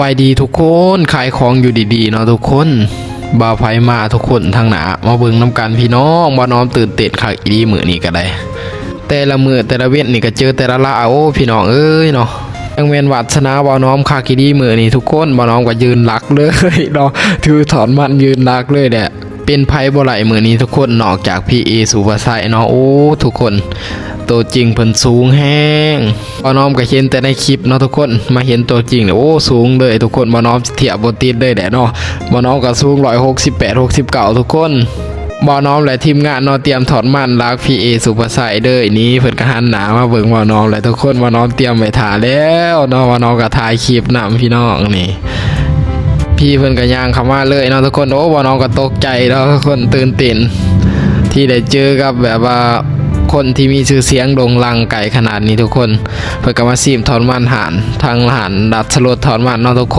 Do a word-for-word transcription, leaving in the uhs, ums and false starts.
สบายดีทุกคน ขายของอยู่ดีๆเนาะทุกคน บ่าวไผมาทุกคนทางหน้า มาเบิ่งนำกันพี่น้อง บ่าวน้อมตื่นเต้นคักอีหลีมื้อนี้ก็ได้ แต่ละมื้อแต่ละเว็นนี่ก็เจอแต่ละละ โอ้ พี่น้องเอ้ยเนาะ จั่งแม่นวาสนาบ่าวน้อมคักอีหลีมื้อนี้ทุกคน บ่าวน้อมก็ยืนหลักเลยเนาะ ถือถอนมันยืนหลักเลยแหละ เป็นไผบ่ได้มื้อนี้ทุกคน นอกจากพี่เอสุภาชัยเนาะ โอ้ ทุกคน ตัวจริงเพิ่นสูงแฮง บ่าวน้อมก็เห็นแต่ในคลิปเนาะทุกคน มาเห็นตัวจริงเนี่ย โอ้ สูงเลยทุกคน บ่าวน้อมเทียบบ่ติดเลยแหละเนาะ บ่าวน้อมก็สูงร้อยหกสิบแปด หกสิบเก้าทุกคน บ่าวน้อมและทีมงานเนาะ เตรียมถอนมันหลักพี่เอสุภาชัยเด้อ นี่เพิ่นก็หันหน้ามาเบิ่งบ่าวน้อมแหละทุกคน บ่าวน้อมเตรียมไว้ท่าแล้วเนาะ บ่าวน้อมก็ถ่ายคลิปนำพี่น้องนี่ พี่เพิ่นก็ย่างเข้ามาเลยเนาะทุกคน โอ้ บ่าวน้อมก็ตกใจเนาะทุกคน ตื่นเต้น ที่ได้เจอกับแบบว่าคนที่มีชื่อเสียงโด่งดังไกลขนาดนี้ทุกคน เพิ่นก็มาซีมถอนมันหาน ทางหานดัดสลดถอนมันเนาะทุก